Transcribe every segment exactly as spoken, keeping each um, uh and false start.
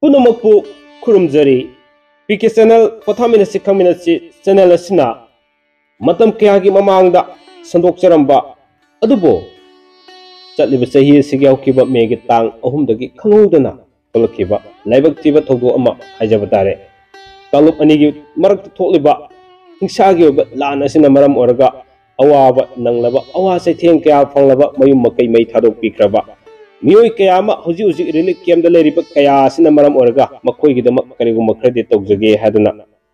ꯄꯨꯝꯅꯃꯛꯄꯨ ꯈꯨꯔꯨꯝꯖꯔꯤ꯫ P K channel ꯄꯣꯊꯥꯃꯤꯟꯅꯁꯤ ꯈꯪꯃꯤꯟꯅꯁꯤ channel ꯑꯁꯤꯅ ꯃꯇꯝ ꯀꯌꯥꯒꯤ ꯃꯃꯥꯡꯗ ꯁꯟꯗꯣꯛꯆꯔꯝꯕ ꯑꯗꯨꯕꯨ ꯆꯠꯂꯤꯕ ꯆꯍꯤ ꯑꯁꯤꯒꯤ ꯍꯧꯈꯤꯕ ꯃꯦꯒꯤ ꯇꯥꯡ ꯑꯍꯨꯝꯗꯒꯤ ꯈꯪꯍꯧꯗꯅ ꯊꯣꯛꯂꯛꯈꯤꯕ ꯂꯥꯏꯕꯛ ꯊꯤꯕ ꯊꯧꯗꯣꯛ ꯑꯃ ꯍꯥꯏꯖꯕ ꯇꯥꯔꯦ꯫ ꯀꯥꯡꯂꯨꯞ ꯑꯅꯤꯒꯤ ꯃꯔꯛꯇ ꯊꯣꯛꯂꯤꯕ ꯍꯤꯡꯁꯥꯒꯤ ꯑꯣꯏꯕ ꯂꯥꯟ ꯑꯁꯤꯅ ꯃꯔꯝ ꯑꯣꯏꯔꯒ ꯑꯋꯥꯕ ꯅꯪꯂꯕ, ꯑꯋꯥ ꯆꯩꯊꯦꯡ ꯀꯌꯥ ꯐꯪꯂꯕ, ꯃꯌꯨꯝ ꯃꯀꯩ ꯃꯩ ꯊꯥꯗꯣꯛꯄꯤꯈ꯭ꯔꯕ ꯃꯤꯑꯣꯏ ꯀꯌꯥ ꯑꯃ ꯍꯧꯖꯤꯛ ꯍꯧꯖꯤꯛ ꯔꯤꯂꯤꯐ ꯀꯦꯝꯗ ꯂꯩꯔꯤꯕ ꯀꯌꯥ ꯑꯁꯤꯅ ꯃꯔꯝ ꯑꯣꯏꯔꯒ ꯃꯈꯣꯏꯒꯤꯗꯃꯛ ꯀꯔꯤꯒꯨꯝꯕ ꯈꯔꯗꯤ ꯇꯧꯖꯒꯦ ꯍꯥꯏꯗꯨꯅ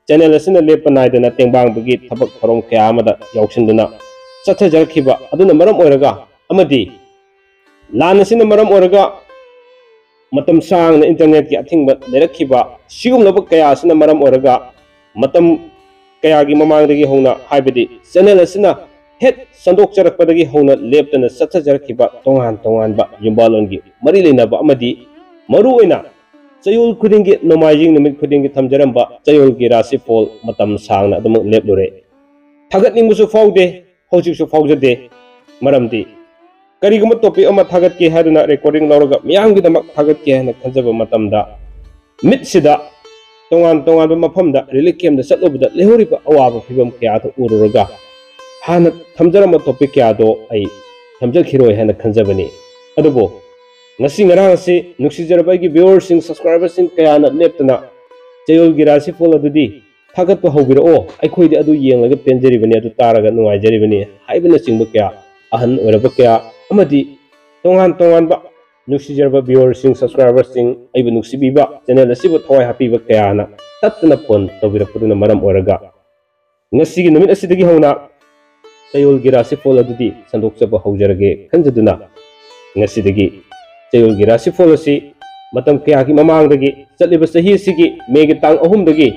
ꯆꯦꯅꯦꯜ ꯑꯁꯤꯅ ꯂꯦꯞꯄ ꯅꯥꯏꯗꯅ ꯇꯦꯡꯕꯥꯡꯕꯒꯤ ꯊꯕꯛ ꯊꯧꯔꯝ ꯀꯌꯥ ꯑꯃꯗ ꯌꯥꯎꯁꯤꯟꯗꯨꯅ ꯆꯠꯊꯖꯔꯛꯈꯤꯕ ꯑꯗꯨꯅ ꯃꯔꯝ ꯑꯣꯏꯔꯒ ꯑꯃꯗꯤ ꯂꯥꯟ ꯑꯁꯤꯅ ꯃꯔꯝ ꯑꯣꯏꯔꯒ ꯃꯇꯝ ꯁꯥꯡꯅ ꯏꯟꯇꯔꯅꯦꯠꯀꯤ ꯑꯊꯤꯡꯕ ꯂꯩꯔꯛꯈꯤꯕ ꯁꯤꯒꯨꯝꯂꯕ ꯀꯌꯥ ꯑꯁꯤꯅ ꯃꯔꯝ ꯑꯣꯏꯔꯒ ꯃꯇꯝ ꯀꯌꯥꯒꯤ ꯃꯃꯥꯡꯗꯒꯤ ꯍꯧꯅ, ꯍꯥꯏꯕꯗꯤ ꯆꯦꯅꯦꯜ ꯑꯁꯤꯅ ꯍꯦꯛ ꯁꯟꯗꯣꯛꯆꯔꯛꯄꯗꯒꯤ ꯍꯧꯅ ꯂꯦꯞꯇꯅ ꯆꯠꯊꯖꯔꯛꯈꯤꯕ ꯇꯣꯉꯥꯟ ꯇꯣꯉꯥꯟꯕ ꯌꯨꯝꯕꯥꯜꯂꯣꯟꯒꯤ ꯃꯔꯤ ꯂꯩꯅꯕ ꯑꯃꯗꯤ ꯃꯔꯨꯑꯣꯏꯅ ꯆꯌꯣꯜ ꯈꯨꯗꯤꯡꯒꯤ, ꯅꯣꯡꯃꯥꯏꯖꯤꯡ ꯅꯨꯃꯤꯠ ꯈꯨꯗꯤꯡꯒꯤ ꯊꯝꯖꯔꯝꯕ ꯆꯌꯣꯜꯒꯤ ꯔꯥꯁꯤꯐꯣꯜ ꯃꯇꯝ ꯁꯥꯡꯅ ꯑꯗꯨꯃꯛ ꯂꯦꯞꯂꯨꯔꯦ꯫ ꯊꯥꯒꯠꯅꯤꯡꯕꯁꯨ ꯐꯥꯎꯗꯦ, ꯍꯧꯖꯤꯛꯁꯨ ꯐꯥꯎꯖꯗꯦ꯫ ꯃꯔꯝꯗꯤ ꯀꯔꯤꯒꯨꯝꯕ ꯇꯣꯄꯤꯛ ꯑꯃ ꯊꯥꯒꯠꯀꯦ ꯍꯥꯏꯗꯨꯅ ꯔꯦꯀꯣꯔꯗꯤꯡ ꯂꯧꯔꯒ ꯃꯤꯌꯥꯝꯒꯤꯗꯃꯛ ꯊꯥꯒꯠꯀꯦ ꯍꯥꯏꯅ ꯈꯟꯖꯕ ꯃꯇꯝꯗ ꯃꯤꯠꯁꯤꯗ ꯇꯣꯉꯥꯟ ꯇꯣꯉꯥꯟꯕ ꯃꯐꯝꯗ ꯔꯤꯂꯤꯐ ꯀꯦꯝꯗ ꯆꯠꯂꯨꯕꯗ ꯂꯩꯍꯧꯔꯤꯕ ꯑꯋꯥꯕ ꯐꯤꯕꯝ ꯀꯌꯥꯗꯨ ꯎꯔꯨꯔꯒ ꯍꯥꯟꯅ ꯊꯝꯖꯔꯝꯕ ꯇꯣꯄꯤꯛ ꯀꯌꯥꯗꯣ ꯑꯩ ꯊꯝꯖꯈꯤꯔꯣꯏ ꯍꯥꯏꯅ ꯈꯟꯖꯕꯅꯤ꯫ ꯑꯗꯨꯕꯨ ꯉꯁꯤ ꯉꯔꯥꯡ ꯑꯁꯤ ꯅꯨꯡꯁꯤꯖꯔꯕ ꯑꯩꯒꯤ ꯚ꯭ꯌꯨꯋꯔꯁꯤꯡ, ꯁꯕꯁꯀ꯭ꯔꯥꯏꯕꯔꯁꯤꯡ ꯀꯌꯥꯅ ꯂꯦꯞꯇꯅ ꯆꯌꯣꯜꯒꯤ ꯔꯥꯁꯤꯐꯣꯜ ꯑꯗꯨꯗꯤ ꯊꯥꯒꯠꯄ ꯍꯧꯕꯤꯔꯛꯑꯣ, ꯑꯩꯈꯣꯏꯗꯤ ꯑꯗꯨ ꯌꯦꯡꯂꯒ ꯄꯦꯟꯖꯔꯤꯕꯅꯤ, ꯑꯗꯨ ꯇꯥꯔꯒ ꯅꯨꯡꯉꯥꯏꯖꯔꯤꯕꯅꯤ ꯍꯥꯏꯕꯅꯆꯤꯡꯕ ꯀꯌꯥ, ꯑꯍꯟ ꯑꯣꯏꯔꯕ ꯀꯌꯥ ꯑꯃꯗꯤ ꯇꯣꯉꯥꯟ ꯇꯣꯉꯥꯟꯕ ꯅꯨꯡꯁꯤꯖꯔꯕ ꯚ꯭ꯌꯨꯋꯔꯁꯤꯡ, ꯁꯕꯁꯀ꯭ꯔꯥꯏꯕꯔꯁꯤꯡ, ꯑꯩꯕꯨ ꯅꯨꯡꯁꯤꯕꯤꯕ, ꯆꯦꯅꯦꯜ ꯑꯁꯤꯕꯨ ꯊꯋꯥꯏ ꯍꯥꯞꯄꯤꯕ ꯀꯌꯥꯅ ꯇꯠꯇꯅ ꯐꯣꯟ ꯇꯧꯕꯤꯔꯛꯄꯗꯨꯅ ꯃꯔꯝ ꯑꯣꯏꯔꯒ ꯉꯁꯤꯒꯤ ꯅꯨꯃꯤꯠ ꯑꯁꯤꯗꯒꯤ ꯍꯧꯅ ꯆꯌꯣꯜꯒꯤ ꯔꯥꯁꯤꯐꯣꯜ ꯑꯗꯨꯗꯤ ꯁꯟꯗꯣꯛꯆꯕ ꯍꯧꯖꯔꯒꯦ ꯈꯟꯖꯗꯨꯅ ꯉꯁꯤꯗꯒꯤ ꯆꯌꯣꯜꯒꯤ ꯔꯥꯁꯤꯐꯣꯜ ꯑꯁꯤ ꯃꯇꯝ ꯀꯌꯥꯒꯤ ꯃꯃꯥꯡꯗꯒꯤ ꯆꯠꯂꯤꯕ ꯆꯍꯤ ꯑꯁꯤꯒꯤ ꯃꯦꯒꯤ ꯇꯥꯡ ꯑꯍꯨꯝꯗꯒꯤ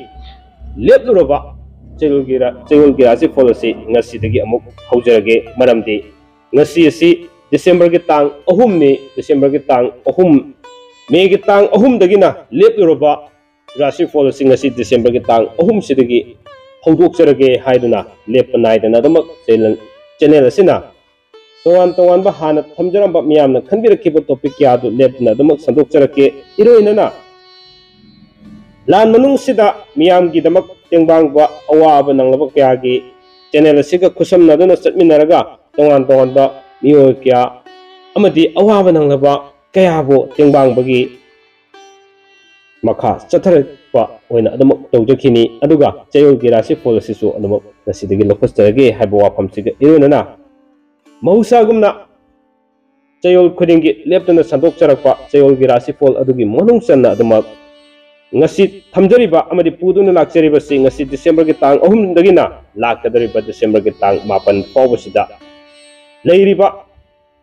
ꯂꯦꯞꯂꯨꯔꯕ ꯆꯌꯣꯜꯒꯤ ꯔꯥ-, ꯆꯌꯣꯜꯒꯤ ꯔꯥꯁꯤꯐꯣꯜ ꯑꯁꯤ ꯉꯁꯤꯗꯒꯤ ꯑꯃꯨꯛ ꯍꯧꯖꯔꯒꯦ꯫ ꯃꯔꯝꯗꯤ ꯉꯁꯤ ꯑꯁꯤ ꯗꯤꯁꯦꯝꯕꯔꯒꯤ ꯇꯥꯡ ꯑꯍꯨꯝꯅꯤ꯫ ꯗꯤꯁꯦꯝꯕꯔꯒꯤ ꯇꯥꯡ ꯑꯍꯨꯝ, ꯃꯦꯒꯤ ꯇꯥꯡ ꯑꯍꯨꯝꯗꯒꯤꯅ ꯂꯦꯞꯂꯨꯔꯕ ꯔꯥꯁꯤꯐꯣꯜ ꯑꯁꯤ ꯉꯁꯤ ꯗꯤꯁꯦꯝꯕꯔꯒꯤ ꯇꯥꯡ ꯑꯍꯨꯝꯁꯤꯗꯒꯤ ꯍꯧꯗꯣꯛꯆꯔꯒꯦ ꯍꯥꯏꯗꯨꯅ ꯂꯦꯞꯄ ꯅꯥꯏꯗꯅ ꯑꯗꯨꯃꯛ ꯆꯦꯅꯦꯜ, ꯆꯦꯅꯦꯜ ꯑꯁꯤꯅ ꯇꯣꯉꯥꯟ ꯇꯣꯉꯥꯟꯕ ꯍꯥꯟꯅ ꯊꯝꯖꯔꯝꯕ ꯃꯤꯌꯥꯝꯅ ꯈꯟꯕꯤꯔꯛꯈꯤꯕ ꯇꯣꯄꯤꯛ ꯀꯌꯥꯗꯨ ꯂꯦꯞꯇꯅ ꯑꯗꯨꯃꯛ ꯁꯟꯗꯣꯛꯆꯔꯛꯀꯦ꯫ ꯏꯔꯣꯏꯅꯅ ꯂꯥꯟ ꯃꯅꯨꯡꯁꯤꯗ ꯃꯤꯌꯥꯝꯒꯤꯗꯃꯛ ꯇꯦꯡꯕꯥꯡꯕ ꯑꯋꯥꯕ ꯅꯪꯂꯕ ꯀꯌꯥꯒꯤ ꯆꯦꯅꯦꯜ ꯑꯁꯤꯒ ꯈꯨꯠꯁꯝꯅꯗꯨꯅ ꯆꯠꯃꯤꯟꯅꯔꯒ ꯇꯣꯉꯥꯟ ꯇꯣꯉꯥꯟꯕ ꯃꯤꯑꯣꯏ ꯀꯌꯥ ꯑꯃꯗꯤ ꯑꯋꯥꯕ ꯅꯪꯂꯕ ꯀꯌꯥꯕꯨ ꯇꯦꯡꯕꯥꯡꯕꯒꯤ ꯃꯈꯥ ꯆꯠꯊꯔꯛꯄ ꯑꯣꯏꯅ ꯑꯗꯨꯃꯛ ꯇꯧꯖꯈꯤꯅꯤ꯫ ꯑꯗꯨꯒ ꯆꯌꯣꯜꯒꯤ ꯔꯥꯁꯤꯐꯣꯜ ꯑꯁꯤꯁꯨ ꯑꯗꯨꯃꯛ ꯉꯁꯤꯗꯒꯤ ꯂꯧꯈꯠꯆꯔꯒꯦ ꯍꯥꯏꯕ ꯋꯥꯐꯝꯁꯤꯒ ꯏꯔꯣꯏꯅꯅ ꯃꯍꯧꯁꯥꯒꯨꯝꯅ ꯆꯌꯣꯜ ꯈꯨꯗꯤꯡꯒꯤ ꯂꯦꯞꯇꯅ ꯁꯟꯗꯣꯛꯆꯔꯛꯄ ꯆꯌꯣꯜꯒꯤ ꯔꯥꯁꯤꯐꯣꯜ ꯑꯗꯨꯒꯤ ꯃꯅꯨꯡ ꯆꯟꯅ ꯑꯗꯨꯃꯛ ꯉꯁꯤ ꯊꯝꯖꯔꯤꯕ ꯑꯃꯗꯤ ꯄꯨꯗꯨꯅ ꯂꯥꯛꯆꯔꯤꯕꯁꯤ ꯉꯁꯤ ꯗꯤꯁꯦꯝꯕꯔꯒꯤ ꯇꯥꯡ ꯑꯍꯨꯝꯗꯒꯤꯅ ꯂꯥꯛꯀꯗꯧꯔꯤꯕ ꯗꯤꯁꯦꯝꯕꯔꯒꯤ ꯇꯥꯡ ꯃꯥꯄꯟ ꯐꯥꯎꯕꯁꯤꯗ ꯂꯩꯔꯤꯕ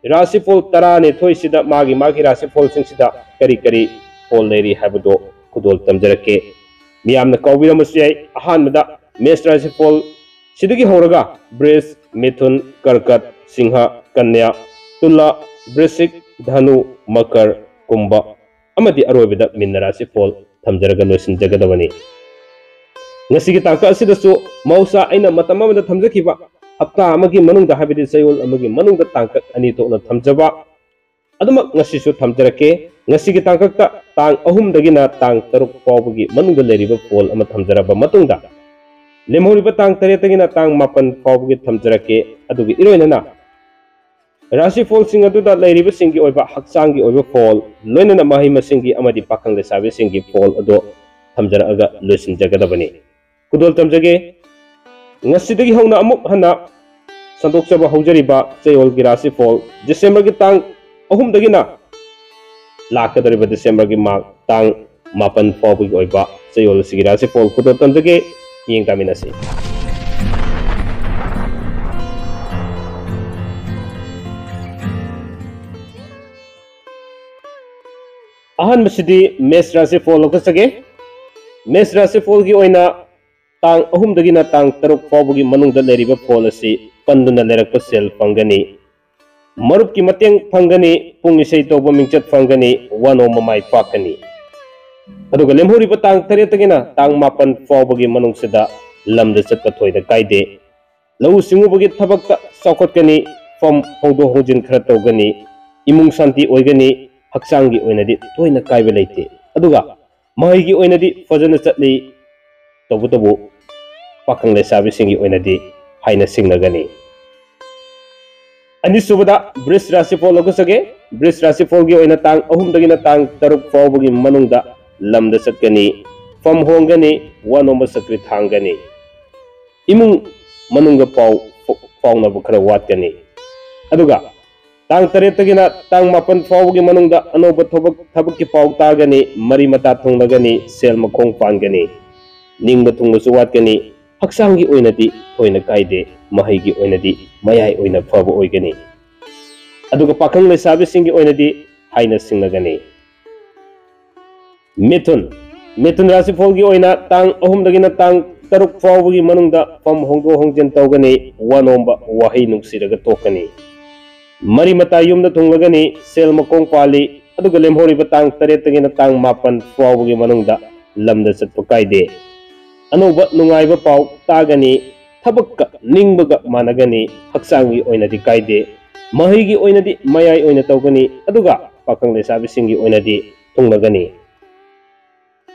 ꯔꯥꯁꯤꯐꯣꯜ ꯇꯔꯥꯅꯤꯊꯣꯏꯁꯤꯗ ꯃꯥꯒꯤ ꯃꯥꯒꯤ ꯔꯥꯁꯤꯐꯣꯜꯁꯤꯡꯁꯤꯗ ꯀꯔꯤ ꯀꯔꯤ ꯐꯣꯜ ꯂꯩꯔꯤ ꯍꯥꯏꯕꯗꯨ ꯈꯨꯗꯣꯜ ꯇꯝꯖꯔꯛꯀꯦ꯫ ꯃꯤꯌꯥꯝꯅ ꯀꯥꯎꯕꯤꯔꯝꯕꯁꯨ ꯌꯥꯏ, ꯑꯍꯥꯟꯕꯗ ꯃꯦꯁ ꯔꯥꯁꯤꯐꯣꯜ ꯁꯤꯗꯒꯤ ꯍꯧꯔꯒ ꯕ꯭ꯔꯤꯖ, ꯃꯤꯊꯨꯟ, ꯀꯔꯀꯠ, ꯁꯤꯡꯍ, ꯀꯟꯌꯥ, ꯇꯨꯂꯥ, ꯕ꯭ꯔꯤꯁꯤꯛ, ꯙꯅꯨ, ꯃꯀꯔ, ꯀꯨꯝꯚ ꯑꯃꯗꯤ ꯑꯔꯣꯏꯕꯗ ꯃꯤꯟꯅ ꯔꯥꯁꯤꯐꯣꯜ ꯊꯝꯖꯔꯒ ꯂꯣꯏꯁꯤꯟꯖꯒꯗꯕꯅꯤ꯫ ꯉꯁꯤꯒꯤ ꯇꯥꯡꯀꯛ ꯑꯁꯤꯗꯁꯨ ꯃꯍꯧꯁꯥ ꯑꯩꯅ ꯃꯇꯝ ꯑꯃꯗ ꯊꯝꯖꯈꯤꯕ ꯍꯞꯇꯥ ꯑꯃꯒꯤ ꯃꯅꯨꯡꯗ, ꯍꯥꯏꯕꯗꯤ ꯆꯌꯣꯜ ꯑꯃꯒꯤ ꯃꯅꯨꯡꯗ ꯇꯥꯡꯀꯛ ꯑꯅꯤ ꯊꯣꯛꯅ ꯊꯝꯖꯕ, ꯑꯗꯨꯃꯛ ꯉꯁꯤꯁꯨ ꯊꯝꯖꯔꯛꯀꯦ꯫ ꯉꯁꯤꯒꯤ ꯇꯥꯡꯀꯛꯇ ꯇꯥꯡ ꯑꯍꯨꯝꯗꯒꯤꯅ ꯇꯥꯡ ꯇꯔꯨꯛ ꯐꯥꯎꯕꯒꯤ ꯃꯅꯨꯡꯗ ꯂꯩꯔꯤꯕ ꯐꯣꯜ ꯑꯃ ꯊꯝꯖꯔꯕ ꯃꯇꯨꯡꯗ, ꯂꯦꯝꯍꯧꯔꯤꯕ ꯇꯥꯡ ꯇꯔꯦꯠꯇꯒꯤꯅ ꯇꯥꯡ ꯃꯥꯄꯟ ꯐꯥꯎꯕꯒꯤ ꯊꯝꯖꯔꯛꯀꯦ꯫ ꯑꯗꯨꯒ ꯏꯔꯣꯏꯅꯅ ꯔꯥꯁꯤꯐꯣꯜꯁꯤꯡ ꯑꯗꯨꯗ ꯂꯩꯔꯤꯕꯁꯤꯡꯒꯤ ꯑꯣꯏꯕ ꯍꯛꯆꯥꯡꯒꯤ ꯑꯣꯏꯕ ꯐꯣꯜ, ꯂꯣꯏꯅꯅ ꯃꯍꯩ ꯃꯁꯤꯡꯒꯤ ꯑꯃꯗꯤ ꯄꯥꯈꯪ ꯂꯩꯁꯥꯕꯤꯁꯤꯡꯒꯤ ꯐꯣꯜ ꯑꯗꯨ ꯊꯝꯖꯔꯛꯑꯒ ꯂꯣꯏꯁꯤꯟꯖꯒꯗꯕꯅꯤ꯫ ꯈꯨꯗꯣꯜ ꯇꯝꯖꯒꯦ꯫ ꯉꯁꯤꯗꯒꯤ ꯍꯧꯅ ꯑꯃꯨꯛ ꯍꯟꯅ ꯁꯟꯗꯣꯛꯆꯕ ꯍꯧꯖꯔꯤꯕ ꯆꯌꯣꯜꯒꯤ ꯔꯥꯁꯤꯐꯣꯜ, ꯗꯤꯁꯦꯝꯕꯔꯒꯤ ꯇꯥꯡ ꯑꯍꯨꯝꯗꯒꯤꯅ ꯂꯥꯛꯀꯗꯧꯔꯤꯕ ꯗꯤꯁꯦꯝꯕꯔꯒꯤ ꯃꯥ-, ꯇꯥꯡ ꯃꯥꯄꯟ ꯐꯥꯎꯕꯒꯤ ꯑꯣꯏꯕ ꯆꯌꯣꯜ ꯑꯁꯤꯒꯤ ꯔꯥꯁꯤꯐꯣꯜ ꯈꯨꯗꯣꯜ ꯇꯝꯖꯒꯦ꯫ ꯌꯦꯡ ꯇꯥꯃꯤꯟꯅꯁꯤ꯫ ꯑꯍꯥꯟꯕꯁꯤꯗꯤ ꯃꯦꯁ ꯔꯥꯁꯤꯐꯣꯜ ꯂꯧꯈꯠꯆꯒꯦ꯫ ꯃꯦꯁ ꯔꯥꯁꯤꯐꯣꯜꯒꯤ ꯑꯣꯏꯅ ꯇꯥꯡ ꯑꯍꯨꯝꯗꯒꯤꯅ ꯇꯥꯡ ꯇꯔꯨꯛ ꯐꯥꯎꯕꯒꯤ ꯃꯅꯨꯡꯗ ꯂꯩꯔꯤꯕ ꯐꯣꯜ ꯑꯁꯤ ꯄꯟꯗꯨꯅ ꯂꯩꯔꯛꯄ ꯁꯦꯜ ꯐꯪꯒꯅꯤ, ꯃꯔꯨꯞꯀꯤ ꯃꯇꯦꯡ ꯐꯪꯒꯅꯤ, ꯄꯨꯡ ꯏꯁꯩ ꯇꯧꯕ ꯃꯤꯡꯆꯠ ꯐꯪꯒꯅꯤ, ꯋꯥꯅꯣꯝꯕ ꯃꯥꯏ ꯄꯥꯛꯀꯅꯤ꯫ ꯑꯗꯨꯒ ꯂꯦꯝꯍꯧꯔꯤꯕ ꯇꯥꯡ ꯇꯔꯦꯠꯇꯒꯤꯅ ꯇꯥꯡ ꯃꯥꯄꯟ ꯐꯥꯎꯕꯒꯤ ꯃꯅꯨꯡꯁꯤꯗ ꯂꯝꯗ ꯆꯠꯄ ꯊꯣꯏꯅ ꯀꯥꯏꯗꯦ꯫ ꯂꯧꯎ ꯁꯤꯡꯎꯕꯒꯤ ꯊꯕꯛꯇ ꯆꯥꯎꯈꯠꯀꯅꯤ, ꯐꯝ ꯍꯣꯡꯗꯣꯛ ꯍꯣꯡꯖꯤꯟ ꯈꯔ ꯇꯧꯒꯅꯤ, ꯏꯃꯨꯡ ꯁꯥꯟꯇꯤ ꯑꯣꯏꯒꯅꯤ, ꯍꯛꯆꯥꯡꯒꯤ ꯑꯣꯏꯅꯗꯤ ꯊꯣꯏꯅ ꯀꯥꯏꯕ ꯂꯩꯇꯦ꯫ ꯑꯗꯨꯒ ꯃꯍꯩꯒꯤ ꯑꯣꯏꯅꯗꯤ ꯐꯖꯅ ꯆꯠꯂꯤ, ꯇꯧꯕꯇꯕꯨ ꯄꯥꯈꯪ ꯂꯩꯁꯥꯕꯤꯁꯤꯡꯒꯤ ꯑꯣꯏꯅꯗꯤ ꯍꯥꯏꯅ ꯁꯤꯡꯅꯒꯅꯤ꯫ ꯑꯅꯤꯁꯨꯕꯗ ꯕ꯭ꯔꯤꯖ ꯔꯥꯁꯤꯐꯣꯜ ꯂꯧꯈꯠꯆꯒꯦ꯫ ꯕ꯭ꯔꯤꯖ ꯔꯥꯁꯤꯐꯣꯜꯒꯤ ꯑꯣꯏꯅ ꯇꯥꯡ ꯑꯍꯨꯝꯗꯒꯤꯅ ꯇꯥꯡ ꯇꯔꯨꯛ ꯐꯥꯎꯕꯒꯤ ꯃꯅꯨꯡꯗ ꯂꯝꯗ ꯆꯠꯀꯅꯤ, ꯐꯝ ꯍꯣꯡꯒꯅꯤ, ꯋꯥ ꯅꯣꯝꯕ ꯆꯀ꯭ꯔꯤ ꯊꯥꯡꯒꯅꯤ꯫ ꯏꯃꯨꯡ ꯃꯅꯨꯡꯒ ꯄꯥꯎ ꯐ-, ꯐꯥꯎꯅꯕ ꯈꯔ ꯋꯥꯠꯀꯅꯤ꯫ ꯑꯗꯨꯒ ꯇꯥꯡ ꯇꯔꯦꯠꯇꯒꯤꯅ ꯇꯥꯡ ꯃꯥꯄꯟ ꯐꯥꯎꯕꯒꯤ ꯃꯅꯨꯡꯗ ꯑꯅꯧꯕ ꯊꯕꯛ, ꯊꯕꯛꯀꯤ ꯄꯥꯎ ꯇꯥꯒꯅꯤ, ꯃꯔꯤ ꯃꯇꯥ ꯊꯨꯡꯂꯒꯅꯤ, ꯁꯦꯜ ꯃꯈꯣꯡ ꯄꯥꯟꯒꯅꯤ, ꯅꯤꯡꯕ ꯊꯨꯡꯕꯁꯨ ꯋꯥꯠꯀꯅꯤ꯫ ꯍꯛꯆꯥꯡꯒꯤ ꯑꯣꯏꯅꯗꯤ ꯊꯣꯏꯅ ꯀꯥꯏꯗꯦ, ꯃꯍꯩꯒꯤ ꯑꯣꯏꯅꯗꯤ ꯃꯌꯥꯏ ꯑꯣꯏꯅ ꯐꯕ ꯑꯣꯏꯒꯅꯤ꯫ ꯑꯗꯨꯒ ꯄꯥꯈꯪ ꯂꯩꯁꯥꯕꯤꯁꯤꯡꯒꯤ ꯑꯣꯏꯅꯗꯤ ꯍꯥꯏꯅ ꯁꯤꯡꯅꯒꯅꯤ꯫ ꯃꯤꯊꯨꯟ, ꯃꯤꯊꯨꯟ ꯔꯥꯁꯤꯐꯣꯜꯒꯤ ꯑꯣꯏꯅ ꯇꯥꯡ ꯑꯍꯨꯝꯗꯒꯤꯅ ꯇꯥꯡ ꯇꯔꯨꯛ ꯐꯥꯎꯕꯒꯤ ꯃꯅꯨꯡꯗ ꯐꯝ ꯍꯣꯡꯗꯣꯛ ꯍꯣꯡꯖꯤꯟ ꯇꯧꯒꯅꯤ, ꯋꯥ ꯅꯣꯝꯕ ꯋꯥꯍꯩ ꯅꯨꯡꯁꯤꯔꯒ ꯇꯣꯛꯀꯅꯤ꯫ ꯃꯔꯤ ꯃꯇꯥ ꯌꯨꯝꯗ ꯊꯨꯡꯂꯒꯅꯤ, ꯁꯦꯜ ꯃꯈꯣꯡ ꯄꯥꯜꯂꯤ, ꯑꯗꯨꯒ ꯂꯦꯝꯍꯧꯔꯤꯕ ꯇꯥꯡ ꯇꯔꯦꯠꯇꯒꯤꯅ ꯇꯥꯡ ꯃꯥꯄꯟ ꯐꯥꯎꯕꯒꯤ ꯃꯅꯨꯡꯗ ꯂꯝꯗ ꯆꯠꯄ ꯀꯥꯏꯗꯦ꯫ ꯑꯅꯧꯕ ꯅꯨꯡꯉꯥꯏꯕ ꯄꯥꯎ ꯇꯥꯒꯅꯤ, ꯊꯕꯛꯀ ꯅꯤꯡꯕꯒ ꯃꯥꯟꯅꯒꯅꯤ, ꯍꯛꯆꯥꯡꯒꯤ ꯑꯣꯏꯅꯗꯤ ꯀꯥꯏꯗꯦ, ꯃꯍꯩꯒꯤ ꯑꯣꯏꯅꯗꯤ ꯃꯌꯥꯏ ꯑꯣꯏꯅ ꯇꯧꯒꯅꯤ, ꯑꯗꯨꯒ ꯄꯥꯈꯪ ꯂꯩꯁꯥꯕꯤꯁꯤꯡꯒꯤ ꯑꯣꯏꯅꯗꯤ ꯊꯨꯡꯂꯒꯅꯤ꯫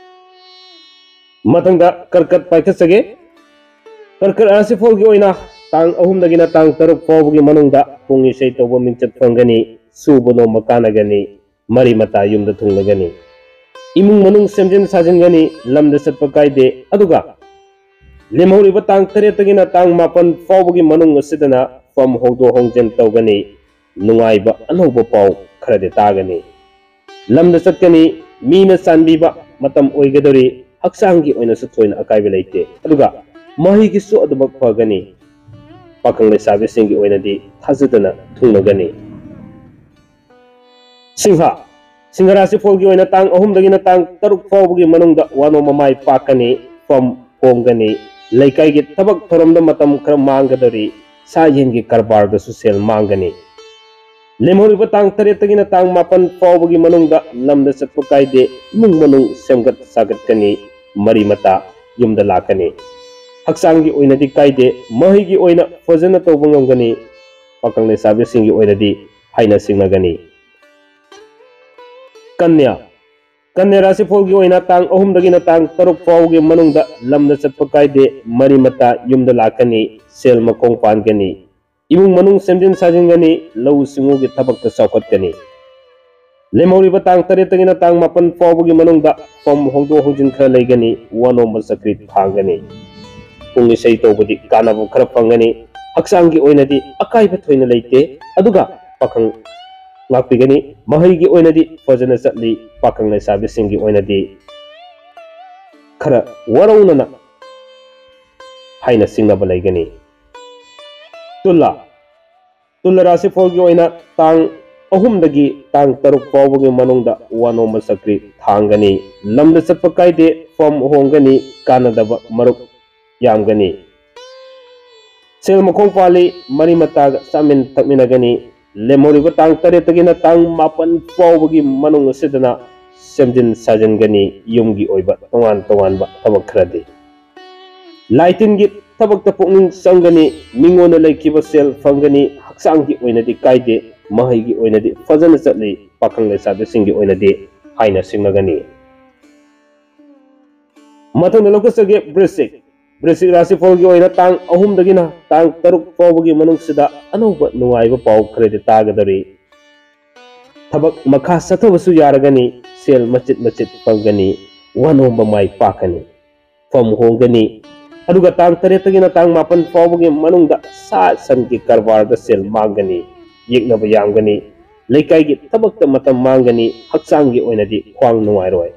ꯃꯊꯪꯗ ꯀꯔꯀꯠ ꯄꯥꯏꯈꯠꯆꯒꯦ꯫ ꯀꯔꯀꯠ ꯔꯥꯁꯤꯐꯣꯜꯒꯤ ꯑꯣꯏꯅ ꯇꯥꯡ ꯑꯍꯨꯝꯗꯒꯤꯅ ꯇꯥꯡ ꯇꯔꯨꯛ ꯐꯥꯎꯕꯒꯤ ꯃꯅꯨꯡꯗ ꯄꯨꯡ ꯏꯁꯩ ꯇꯧꯕ ꯃꯤꯡꯆꯠ ꯐꯪꯒꯅꯤ, ꯁꯨꯕ ꯅꯣꯝꯕ ꯀꯥꯟꯅꯒꯅꯤ, ꯃꯔꯤ ꯃꯇꯥ ꯌꯨꯝꯗ ꯊꯨꯡꯂꯒꯅꯤ꯫ ꯏꯃꯨꯡ ꯃꯅꯨꯡ ꯁꯦꯝꯖꯤꯟ ꯁꯥꯖꯤꯟꯒꯅꯤ, ꯂꯝꯗ ꯆꯠꯄ ꯀꯥꯏꯗꯦ, ꯑꯗꯨꯒ ꯂꯦꯝꯍꯧꯔꯤꯕ ꯇꯥꯡ ꯇꯔꯦꯠꯇꯒꯤꯅ ꯇꯥꯡ ꯃꯥꯄꯟ ꯐꯥꯎꯕꯒꯤ ꯃꯅꯨꯡ ꯑꯁꯤꯗꯅ ꯐꯝ ꯍꯣꯡꯗꯣꯛ ꯍꯣꯡꯖꯤꯟ ꯇꯧꯒꯅꯤ, ꯅꯨꯡꯉꯥꯏꯕ ꯑꯅꯧꯕ ꯄꯥꯎ ꯈꯔꯗꯤ ꯇꯥꯒꯅꯤ꯫ ꯂꯝꯗ ꯆꯠꯀꯅꯤ, ꯃꯤꯅ ꯆꯥꯟꯕꯤꯕ ꯃꯇꯝ ꯑꯣꯏꯒꯗꯧꯔꯤ, ꯍꯛꯆꯥꯡꯒꯤ ꯑꯣꯏꯅꯁꯨ ꯊꯣꯏꯅ ꯑꯀꯥꯏꯕ ꯂꯩꯇꯦ, ꯑꯗꯨꯒ ꯃꯍꯩꯒꯤꯁꯨ ꯑꯗꯨꯃꯛ ꯐꯒꯅꯤ꯫ ꯄꯥꯈꯪ ꯂꯩꯁꯥꯕꯤꯁꯤꯡꯒꯤ ꯑꯣꯏꯅꯗꯤ ꯊꯥꯖꯗꯅ ꯊꯨꯡꯂꯒꯅꯤ꯫ ꯁꯤꯡꯍ, ꯁꯤꯡꯍ ꯔꯥꯁꯤꯐꯣꯜꯒꯤ ꯑꯣꯏꯅ ꯇꯥꯡ ꯑꯍꯨꯝꯗꯒꯤꯅ ꯇꯥꯡ ꯇꯔꯨꯛ ꯐꯥꯎꯕꯒꯤ ꯃꯅꯨꯡꯗ ꯋꯥꯅꯣꯝ ꯃꯃꯥꯏ ꯄꯥꯛꯀꯅꯤ, ꯐꯝ ꯍꯣꯡꯒꯅꯤ, ꯂꯩꯀꯥꯏꯒꯤ ꯊꯕꯛ ꯊꯧꯔꯝꯗ ꯃꯇꯝ ꯈꯔ ꯃꯥꯡꯒꯗꯧꯔꯤ, ꯁꯥ ꯌꯦꯟꯒꯤ ꯀꯔꯕꯥꯔꯗꯁꯨ ꯁꯦꯜ ꯃꯥꯡꯒꯅꯤ꯫ ꯂꯦꯝꯍꯧꯔꯤꯕ ꯇꯥꯡ ꯇꯔꯦꯠꯇꯒꯤꯅ ꯇꯥꯡ ꯃꯥꯄꯟ ꯐꯥꯎꯕꯒꯤ ꯃꯅꯨꯡꯗ ꯂꯝꯗ ꯆꯠꯄ ꯀꯥꯏꯗꯦ, ꯏꯃꯨꯡ ꯃꯅꯨꯡ ꯁꯦꯝꯒꯠ ꯁꯥꯒꯠꯀꯅꯤ, ꯃꯔꯤ ꯃꯇꯥ ꯌꯨꯝꯗ ꯂꯥꯛꯀꯅꯤ꯫ ꯍꯛꯆꯥꯡꯒꯤ ꯑꯣꯏꯅꯗꯤ ꯀꯥꯏꯗꯦ, ꯃꯍꯩꯒꯤ ꯑꯣꯏꯅ ꯐꯖꯅ ꯇꯧꯕ ꯉꯝꯒꯅꯤ꯫ ꯄꯥꯈꯪ ꯂꯩꯁꯥꯕꯤꯁꯤꯡꯒꯤ ꯑꯣꯏꯅꯗꯤ ꯍꯥꯏꯅ ꯁꯤꯡꯅꯒꯅꯤ꯫ ꯀꯟꯌꯥ, ꯀꯟꯌꯥ ꯔꯥꯁꯤꯐꯣꯜꯒꯤ ꯑꯣꯏꯅ ꯇꯥꯡ ꯑꯍꯨꯝꯗꯒꯤꯅ ꯇꯥꯡ ꯇꯔꯨꯛ ꯐꯥꯎꯒꯤ ꯃꯅꯨꯡꯗ ꯂꯝꯗ ꯆꯠꯄ ꯀꯥꯏꯗꯦ, ꯃꯔꯤ ꯃꯇꯥ ꯌꯨꯝꯗ ꯂꯥꯛꯀꯅꯤ, ꯁꯦꯜ ꯃꯈꯣꯡ ꯄꯥꯟꯒꯅꯤ, ꯏꯃꯨꯡ ꯃꯅꯨꯡ ꯁꯦꯝꯖꯤꯟ ꯁꯥꯖꯤꯟꯒꯅꯤ, ꯂꯧꯎ ꯁꯤꯡꯎꯒꯤ ꯊꯕꯛꯇ ꯆꯥꯎꯈꯠꯀꯅꯤ꯫ ꯂꯦꯝꯍꯧꯔꯤꯕ ꯇꯥꯡ ꯇꯔꯦꯠꯇꯒꯤꯅ ꯇꯥꯡ ꯃꯥꯄꯟ ꯐꯥꯎꯕꯒꯤ ꯃꯅꯨꯡꯗ ꯐꯝ ꯍꯣꯡꯗꯣꯛ ꯍꯣꯡꯖꯤꯟ ꯈꯔ ꯂꯩꯒꯅꯤ, ꯋꯥ ꯅꯣꯝꯕ ꯆꯀ꯭ꯔꯤ ꯊꯥꯡꯒꯅꯤ꯫ ꯄꯨꯡ ꯏꯁꯩ ꯇꯧꯕꯗꯤ ꯀꯥꯟꯅꯕ ꯈꯔ ꯐꯪꯒꯅꯤ, ꯍꯛꯆꯥꯡꯒꯤ ꯑꯣꯏꯅꯗꯤ ꯑꯀꯥꯏꯕ ꯊꯣꯏꯅ ꯂꯩꯇꯦ, ꯑꯗꯨꯒ ꯄꯥꯈꯪ ꯉꯥꯛꯄꯤꯒꯅꯤ꯫ ꯃꯍꯩꯒꯤ ꯑꯣꯏꯅꯗꯤ ꯐꯖꯅ ꯆꯠꯂꯤ, ꯄꯥꯈꯪ ꯂꯩꯁꯥꯕꯤꯁꯤꯡꯒꯤ ꯑꯣꯏꯅꯗꯤ ꯈꯔ ꯋꯥꯔꯧꯅꯅ ꯍꯥꯏꯅ ꯁꯤꯡꯅꯕ ꯂꯩꯒꯅꯤ꯫ ꯇꯨꯂꯥ, ꯇꯨꯂꯥ ꯔꯥꯁꯤꯐꯣꯜꯒꯤ ꯑꯣꯏꯅ ꯇꯥꯡ ꯑꯍꯨꯝꯗꯒꯤ ꯇꯥꯡ ꯇꯔꯨꯛ ꯐꯥꯎꯕꯒꯤ ꯃꯅꯨꯡꯗ ꯋꯥ ꯅꯣꯝꯕ ꯆꯀ꯭ꯔꯤ ꯊꯥꯡꯒꯅꯤ, ꯂꯝꯗ ꯆꯠꯄ ꯀꯥꯏꯗꯦ, ꯐꯝ ꯍꯣꯡꯒꯅꯤ, ꯀꯥꯟꯅꯗꯕ ꯃꯔꯨꯞ ꯌꯥꯝꯒꯅꯤ꯫ ꯁꯦꯜ ꯃꯈꯣꯡ ꯄꯥꯜꯂꯤ, ꯃꯔꯤ ꯃꯇꯥꯒ ꯆꯥꯃꯤꯟ ꯊꯛꯃꯤꯟꯅꯒꯅꯤ꯫ ꯂꯦꯝꯍꯧꯔꯤꯕ ꯇꯥꯡ ꯇꯔꯦꯠꯇꯒꯤꯅ ꯇꯥꯡ ꯃꯥꯄꯟ ꯐꯥꯎꯕꯒꯤ ꯃꯅꯨꯡ ꯑꯁꯤꯗꯅ ꯁꯦꯝꯖꯤꯟ ꯁꯥꯖꯤꯟꯒꯅꯤ, ꯌꯨꯝꯒꯤ ꯑꯣꯏꯕ ꯇꯣꯉꯥꯟ ꯇꯣꯉꯥꯟꯕ ꯊꯕꯛ ꯈꯔꯗꯤ꯫ ꯂꯥꯏꯇꯤꯟꯒꯤ ꯊꯕꯛꯇ ꯄꯨꯛꯅꯤꯡ ꯆꯪꯒꯅꯤ, ꯃꯤꯉꯣꯟꯗ ꯂꯩꯈꯤꯕ ꯁꯦꯜ ꯐꯪꯒꯅꯤ, ꯍꯛꯆꯥꯡꯒꯤ ꯑꯣꯏꯅꯗꯤ ꯀꯥꯏꯗꯦ, ꯃꯍꯩꯒꯤ ꯑꯣꯏꯅꯗꯤ ꯐꯖꯅ ꯆꯠꯂꯤ, ꯄꯥꯈꯪ ꯂꯩꯁꯥꯕꯤꯁꯤꯡꯒꯤ ꯑꯣꯏꯅꯗꯤ ꯍꯥꯏꯅ ꯁꯤꯡꯅꯒꯅꯤ꯫ ꯃꯊꯪꯗ ꯂꯧꯈꯠꯆꯒꯦ ꯕ꯭ꯔꯤꯁꯤꯛ꯫ ꯕ꯭ꯔꯤꯁꯤꯛ ꯔꯥꯁꯤꯐꯣꯜꯒꯤ ꯑꯣꯏꯅ ꯇꯥꯡ ꯑꯍꯨꯝꯗꯒꯤꯅ ꯇꯥꯡ ꯇꯔꯨꯛ ꯐꯥꯎꯕꯒꯤ ꯃꯅꯨꯡꯁꯤꯗ ꯑꯅꯧꯕ ꯅꯨꯡꯉꯥꯏꯕ ꯄꯥꯎ ꯈꯔꯗꯤ ꯇꯥꯒꯗꯧꯔꯤ꯫ ꯊꯕꯛ ꯃꯈꯥ ꯆꯠꯊꯕꯁꯨ ꯌꯥꯔꯒꯅꯤ, ꯁꯦꯜ ꯃꯆꯤꯠ ꯃꯆꯤꯠ ꯐꯪꯒꯅꯤ, ꯋꯥꯅꯣꯝꯕ ꯃꯥꯏ ꯄꯥꯛꯀꯅꯤ, ꯐꯝ ꯍꯣꯡꯒꯅꯤ꯫ ꯑꯗꯨꯒ ꯇꯥꯡ ꯇꯔꯦꯠꯇꯒꯤꯅ ꯇꯥꯡ ꯃꯥꯄꯟ ꯐꯥꯎꯕꯒꯤ ꯃꯅꯨꯡꯗ ꯁꯥ ꯁꯟꯒꯤ ꯀꯔꯕꯥꯔꯗ ꯁꯦꯜ ꯃꯥꯡꯒꯅꯤ, ꯌꯦꯛꯅꯕ ꯌꯥꯝꯒꯅꯤ, ꯂꯩꯀꯥꯏꯒꯤ ꯊꯕꯛꯇ ꯃꯇꯝ ꯃꯥꯡꯒꯅꯤ, ꯍꯛꯆꯥꯡꯒꯤ ꯑꯣꯏꯅꯗꯤ ꯈ꯭ꯋꯥꯡ ꯅꯨꯡꯉꯥꯏꯔꯣꯏ꯫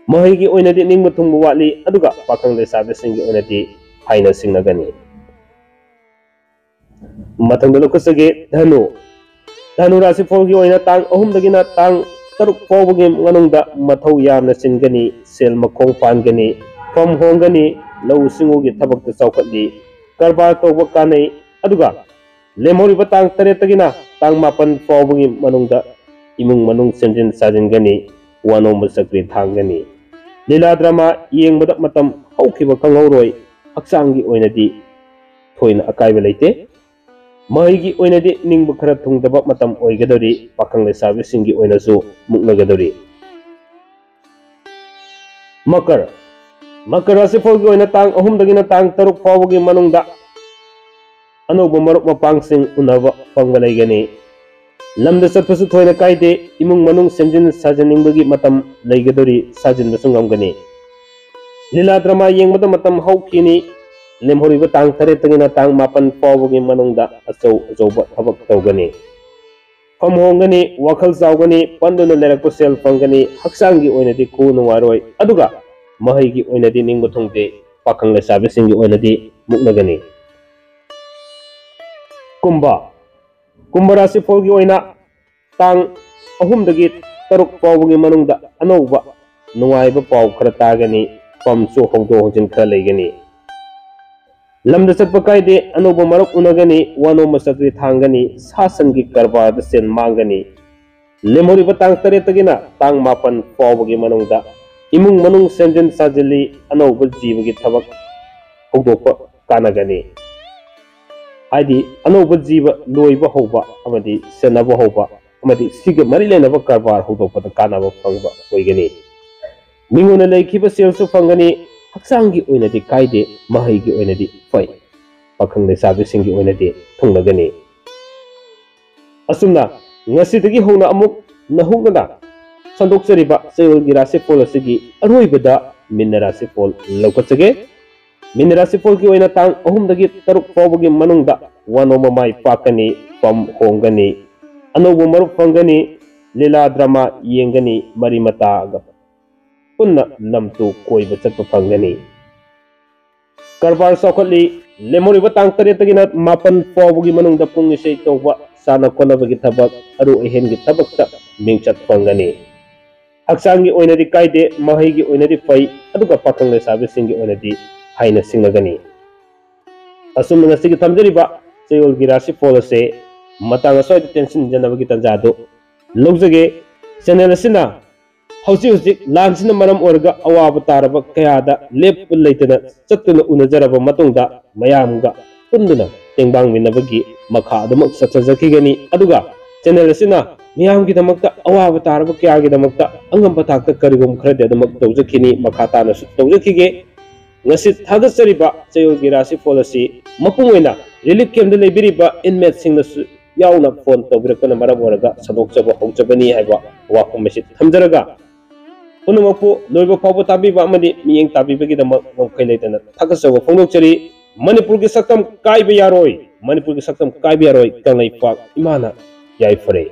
ꯃꯍꯩꯒꯤ ꯑꯣꯏꯅꯗꯤ ꯅꯤꯡꯕ ꯊꯨꯡꯕ ꯋꯥꯠꯂꯤ, ꯑꯗꯨꯒ ꯄꯥꯈꯪ ꯂꯩꯁꯥꯕꯤꯁꯤꯡꯒꯤ ꯑꯣꯏꯅꯗꯤ ꯍꯥꯏꯅ ꯁꯤꯡꯅꯒꯅꯤ꯫ ꯃꯊꯪꯗ ꯂꯧꯈꯠꯆꯒꯦ ꯙꯅꯨ꯫ ꯙꯅꯨ ꯔꯥꯁꯤꯐꯣꯜꯒꯤ ꯑꯣꯏꯅ ꯇꯥꯡ ꯑꯍꯨꯝꯗꯒꯤꯅ ꯇꯥꯡ ꯇꯔꯨꯛ ꯐꯥꯎꯕꯒꯤ ꯃꯅꯨꯡꯗ ꯃꯊꯧ ꯌꯥꯝꯅ ꯆꯤꯟꯒꯅꯤ, ꯁꯦꯜ ꯃꯈꯣꯡ ꯄꯥꯟꯒꯅꯤ, ꯐꯝ ꯍꯣꯡꯒꯅꯤ, ꯂꯧꯎ ꯁꯤꯡꯎꯒꯤ ꯊꯕꯛꯇ ꯆꯥꯎꯈꯠꯂꯤ, ꯀꯔꯕꯥꯔ ꯇꯧꯕ ꯀꯥꯟꯅꯩ, ꯑꯗꯨꯒ ꯂꯦꯝꯍꯧꯔꯤꯕ ꯇꯥꯡ ꯇꯔꯦꯠꯇꯒꯤꯅ ꯇꯥꯡ ꯃꯥꯄꯟ ꯐꯥꯎꯕꯒꯤ ꯃꯅꯨꯡꯗ ꯏꯃꯨꯡ ꯃꯅꯨꯡ ꯁꯦꯝꯖꯤꯟ ꯁꯥꯖꯤꯟꯒꯅꯤ, ꯋꯥꯅꯣꯝꯕ ꯆꯀ꯭ꯔꯤ ꯊꯥꯡꯒꯅꯤ꯫ ꯂꯤꯂꯥ ꯗ꯭ꯔꯃꯥ ꯌꯦꯡꯕꯗ ꯃꯇꯝ ꯍꯧꯈꯤꯕ ꯈꯪꯍꯧꯔꯣꯏ, ꯍꯛꯆꯥꯡꯒꯤ ꯑꯣꯏꯅꯗꯤ ꯊꯣꯏꯅ ꯑꯀꯥꯏꯕ ꯂꯩꯇꯦ꯫ ꯃꯍꯩꯒꯤ ꯑꯣꯏꯅꯗꯤ ꯅꯤꯡꯕ ꯈꯔ ꯊꯨꯡꯗꯕ ꯃꯇꯝ ꯑꯣꯏꯒꯗꯧꯔꯤ, ꯄꯥꯈꯪ ꯂꯩꯁꯥꯕꯤꯁꯤꯡꯒꯤ ꯑꯣꯏꯅꯁꯨ ꯃꯨꯛꯅꯒꯗꯧꯔꯤ꯫ ꯃꯀꯔ꯫ ꯃꯀꯔ ꯔꯥꯁꯤꯐꯣꯜꯒꯤ ꯑꯣꯏꯅ ꯇꯥꯡ ꯑꯍꯨꯝꯗꯒꯤꯅ ꯇꯥꯡ ꯇꯔꯨꯛ ꯐꯥꯎꯕꯒꯤ ꯃꯅꯨꯡꯗ ꯑꯅꯧꯕ ꯃꯔꯨꯞ ꯃꯄꯥꯡꯁꯤꯡ ꯎꯅꯕ ꯐꯪꯕ ꯂꯩꯒꯅꯤ꯫ ꯂꯝꯗ ꯆꯠꯄꯁꯨ ꯊꯣꯏꯅ ꯀꯥꯏꯗꯦ꯫ ꯏꯃꯨꯡ ꯃꯅꯨꯡ ꯁꯦꯝꯖꯤꯟ ꯁꯥꯖꯤꯟꯅꯤꯡꯕꯒꯤ ꯃꯇꯝ ꯂꯩꯒꯗꯧꯔꯤ, ꯁꯥꯖꯤꯟꯕꯁꯨ ꯉꯝꯒꯅꯤ꯫ ꯂꯤꯂꯥ ꯗ꯭ꯔꯃꯥ ꯌꯦꯡꯕꯗ ꯃꯇꯝ ꯍꯧꯈꯤꯅꯤ꯫ ꯂꯦꯝꯍꯧꯔꯤꯕ ꯇꯥꯡ ꯇꯔꯦꯠꯇꯒꯤꯅ ꯇꯥꯡ ꯃꯥꯄꯟ ꯐꯥꯎꯕꯒꯤ ꯃꯅꯨꯡꯗ ꯑꯆꯧ ꯑꯆꯧꯕ ꯊꯕꯛ ꯇꯧꯒꯅꯤ꯫ ꯐꯝ ꯍꯣꯡꯒꯅꯤ, ꯋꯥꯈꯜ ꯆꯥꯎꯒꯅꯤ, ꯄꯟꯗꯨꯅ ꯂꯩꯔꯛꯄ ꯁꯦꯜ ꯐꯪꯒꯅꯤ, ꯍꯛꯆꯥꯡꯒꯤ ꯑꯣꯏꯅꯗꯤ ꯈꯨ ꯅꯨꯡꯉꯥꯏꯔꯣꯏ, ꯑꯗꯨꯒ ꯃꯍꯩꯒꯤ ꯑꯣꯏꯅꯗꯤ ꯅꯤꯡꯕ ꯊꯨꯡꯗꯦ, ꯄꯥꯈꯪ ꯂꯩꯁꯥꯕꯤꯁꯤꯡꯒꯤ ꯑꯣꯏꯅꯗꯤ ꯃꯨꯛꯅꯒꯅꯤ꯫ ꯀꯨꯝꯚ꯫ ꯀꯨꯝꯚ ꯔꯥꯁꯤꯐꯣꯜꯒꯤ ꯑꯣꯏꯅ ꯇꯥꯡ ꯑꯍꯨꯝꯗꯒꯤ ꯇꯔꯨꯛ ꯐꯥꯎꯕꯒꯤ ꯃꯅꯨꯡꯗ ꯑꯅꯧꯕ ꯅꯨꯡꯉꯥꯏꯕ ꯄꯥꯎ ꯈꯔ ꯇꯥꯒꯅꯤ, ꯐꯝꯁꯨ ꯍꯣꯡꯗꯣꯛ ꯍꯣꯡꯖꯤꯟ ꯈꯔ ꯂꯩꯒꯅꯤ꯫ ꯂꯝꯗ ꯆꯠꯄ ꯀꯥꯏꯗꯦ, ꯑꯅꯧꯕ ꯃꯔꯨꯞ ꯎꯅꯒꯅꯤ, ꯋꯥꯅꯣꯝꯕ ꯆꯀ꯭ꯔꯤ ꯊꯥꯡꯒꯅꯤ, ꯁꯥ ꯁꯟꯒꯤ ꯀꯔꯕꯥꯔꯗ ꯁꯦꯟ ꯃꯥꯡꯒꯅꯤ꯫ ꯂꯦꯝꯍꯧꯔꯤꯕ ꯇꯥꯡ ꯇꯔꯦꯠꯇꯒꯤꯅ ꯇꯥꯡ ꯃꯥꯄꯟ ꯐꯥꯎꯕꯒꯤ ꯃꯅꯨꯡꯗ ꯏꯃꯨꯡ ꯃꯅꯨꯡ ꯁꯦꯝꯖꯤꯟ ꯁꯥꯖꯤꯜꯂꯤ, ꯑꯅꯧꯕ ꯖꯤꯕꯒꯤ ꯊꯕꯛ ꯍꯧꯗꯣꯛꯄ ꯀꯥꯟꯅꯒꯅꯤ꯫ ꯍꯥꯏꯗꯤ ꯑꯅꯧꯕ ꯖꯤꯕ ꯂꯣꯏꯕ ꯍꯧꯕ ꯑꯃꯗꯤ ꯁꯦꯟꯅꯕ ꯍꯧꯕ ꯑꯃꯗꯤ ꯁꯤꯒ ꯃꯔꯤ ꯂꯩꯅꯕ ꯀꯔꯕꯥꯔ ꯍꯧꯗꯣꯛꯄꯗ ꯀꯥꯟꯅꯕ ꯐꯪꯕ ꯑꯣꯏꯒꯅꯤ꯫ ꯃꯤꯉꯣꯟꯗ ꯂꯩꯈꯤꯕ ꯁꯦꯜꯁꯨ ꯐꯪꯒꯅꯤ꯫ ꯍꯛꯆꯥꯡꯒꯤ ꯑꯣꯏꯅꯗꯤ ꯀꯥꯏꯗꯦ, ꯃꯍꯩꯒꯤ ꯑꯣꯏꯅꯗꯤ ꯐꯩ꯫ ꯄꯥꯈꯪ ꯂꯩꯁꯥꯕꯤꯁꯤꯡꯒꯤ ꯑꯣꯏꯅꯗꯤ ꯊꯨꯡꯂꯒꯅꯤ꯫ ꯑꯁꯨꯝꯅ ꯉꯁꯤꯗꯒꯤ ꯍꯧꯅ ꯑꯃꯨꯛ ꯅꯧꯍꯧꯅꯅ ꯁꯟꯗꯣꯛꯆꯔꯤꯕ ꯆꯌꯣꯜꯒꯤ ꯔꯥꯁꯤꯐꯣꯜ ꯑꯁꯤꯒꯤ ꯑꯔꯣꯏꯕꯗ ꯃꯤꯟꯅ ꯔꯥꯁꯤꯐꯣꯜ ꯂꯧꯈꯠꯆꯒꯦ꯫ ꯃꯤꯟꯅ ꯔꯥꯁꯤꯐꯣꯜꯒꯤ ꯑꯣꯏꯅ ꯇꯥꯡ ꯑꯍꯨꯝꯗꯒꯤ ꯇꯔꯨꯛ ꯐꯥꯎꯕꯒꯤ ꯃꯅꯨꯡꯗ ꯋꯥꯅꯣꯝꯕ ꯃꯥꯏ ꯄꯥꯛꯀꯅꯤ, ꯐꯝ ꯍꯣꯡꯒꯅꯤ, ꯑꯅꯧꯕ ꯃꯔꯨꯞ ꯐꯪꯒꯅꯤ, ꯂꯤꯂꯥ ꯗ꯭ꯔꯃꯥ ꯌꯦꯡꯒꯅꯤ, ꯃꯔꯤ ꯃꯇꯥꯒ ꯄꯨꯟꯅ ꯂꯝ ꯇꯨ ꯀꯣꯏꯕ ꯆꯠꯄ ꯐꯪꯒꯅꯤ꯫ ꯀꯔꯕꯥꯔ ꯆꯥꯎꯈꯠꯂꯤ꯫ ꯂꯦꯝꯍꯧꯔꯤꯕ ꯇꯥꯡ ꯇꯔꯦꯠꯇꯒꯤꯅ ꯃꯥꯄꯟ ꯐꯥꯎꯕꯒꯤ ꯃꯅꯨꯡꯗ ꯄꯨꯡ ꯏꯁꯩ ꯇꯧꯕ, ꯁꯥꯟꯅ ꯈꯣꯠꯅꯕꯒꯤ ꯊꯕꯛ, ꯑꯔꯨ ꯑꯍꯦꯟꯒꯤ ꯊꯕꯛꯇ ꯃꯤꯡꯆꯠ ꯐꯪꯒꯅꯤ꯫ ꯍꯛꯆꯥꯡꯒꯤ ꯑꯣꯏꯅꯗꯤ ꯀꯥꯏꯗꯦ, ꯃꯍꯩꯒꯤ ꯑꯣꯏꯅꯗꯤ ꯐꯩ, ꯑꯗꯨꯒ ꯄꯥꯈꯪ ꯂꯩꯁꯥꯕꯤꯁꯤꯡꯒꯤ ꯑꯣꯏꯅꯗꯤ ꯍꯥꯏꯅ ꯁꯤꯡꯉꯒꯅꯤ꯫ ꯑꯁꯨꯝꯅ ꯉꯁꯤꯒꯤ ꯊꯝꯖꯔꯤꯕ ꯆꯌꯣꯜꯒꯤ ꯔꯥꯁꯤꯐꯣꯜ ꯑꯁꯦ ꯃꯇꯥꯡ ꯑꯁ꯭ꯋꯥꯏꯗ ꯇꯦꯟꯁꯤꯟꯖꯅꯕꯒꯤ ꯇꯥꯟꯖꯥꯗꯨ ꯂꯧꯖꯒꯦ꯫ ꯆꯦꯅꯦꯜ ꯑꯁꯤꯅ ꯍꯧꯖꯤꯛ ꯍꯧꯖꯤꯛ ꯂꯥꯟꯁꯤꯅ ꯃꯔꯝ ꯑꯣꯏꯔꯒ ꯑꯋꯥꯕ ꯇꯥꯔꯕ ꯀꯌꯥꯗ ꯂꯦꯞꯄ ꯂꯩꯇꯅ ꯆꯠꯇꯨꯅ ꯎꯅꯖꯔꯕ ꯃꯇꯨꯡꯗ ꯃꯌꯥꯝꯒ ꯄꯨꯟꯗꯨꯅ ꯇꯦꯡꯕꯥꯡꯃꯤꯟꯅꯕꯒꯤ ꯃꯈꯥ ꯑꯗꯨꯃꯛ ꯆꯠꯊꯖꯈꯤꯒꯅꯤ꯫ ꯑꯗꯨꯒ ꯆꯦꯅꯦꯜ ꯑꯁꯤꯅ ꯃꯤꯌꯥꯝꯒꯤꯗꯃꯛꯇ, ꯑꯋꯥꯕ ꯇꯥꯔꯕ ꯀꯌꯥꯒꯤꯗꯃꯛꯇ ꯑꯉꯝꯕ ꯊꯥꯛꯇ ꯀꯔꯤꯒꯨꯝ ꯈꯔꯗꯤ ꯑꯗꯨꯃꯛ ꯇꯧꯖꯈꯤꯅꯤ, ꯃꯈꯥ ꯇꯥꯅꯁꯨ ꯇꯧꯖꯈꯤꯒꯦ꯫ ꯉꯁꯤ ꯊꯥꯒꯠꯆꯔꯤꯕ ꯆꯌꯣꯜꯒꯤ ꯔꯥꯁꯤꯐꯣꯜ ꯑꯁꯤ ꯃꯄꯨꯡ ꯑꯣꯏꯅ relief camp ꯇ ꯂꯩꯕꯤꯔꯤꯕ inmate ꯁꯤꯡꯅꯁꯨ ꯌꯥꯎꯅ ꯐꯣꯟ ꯇꯧꯕꯤꯔꯛꯄꯅ ꯃꯔꯝ ꯑꯣꯏꯔꯒ ꯁꯟꯗꯣꯛꯆꯕ ꯍꯧꯖꯕꯅꯤ ꯍꯥꯏꯕ ꯋꯥꯐꯝ ꯑꯁꯤ ꯊꯝꯖꯔꯒ, ꯄꯨꯝꯅꯃꯛꯄꯨ ꯂꯣꯏꯕ ꯐꯥꯎꯕ ꯇꯥꯕꯤꯕ ꯑꯃꯗꯤ ꯃꯤꯠꯌꯦꯡ ꯇꯥꯕꯤꯕꯒꯤꯗꯃꯛ ꯉꯝꯈꯩ ꯂꯩꯇꯅ ꯊꯥꯒꯠꯆꯕ ꯐꯣꯡꯗꯣꯛꯆꯔꯤ꯫ ꯃꯅꯤꯄꯨꯔꯒꯤ ꯁꯛꯇꯝ ꯀꯥꯏꯕ ꯌꯥꯔꯣꯏ, ꯃꯅꯤꯄꯨꯔꯒꯤ ꯁꯛꯇꯝ ꯀꯥꯏꯕ ꯌꯥꯔꯣꯏ, ꯀꯪꯂꯩꯄꯥꯛ ꯏꯃꯥꯅ ꯌꯥꯏꯐꯔꯦ꯫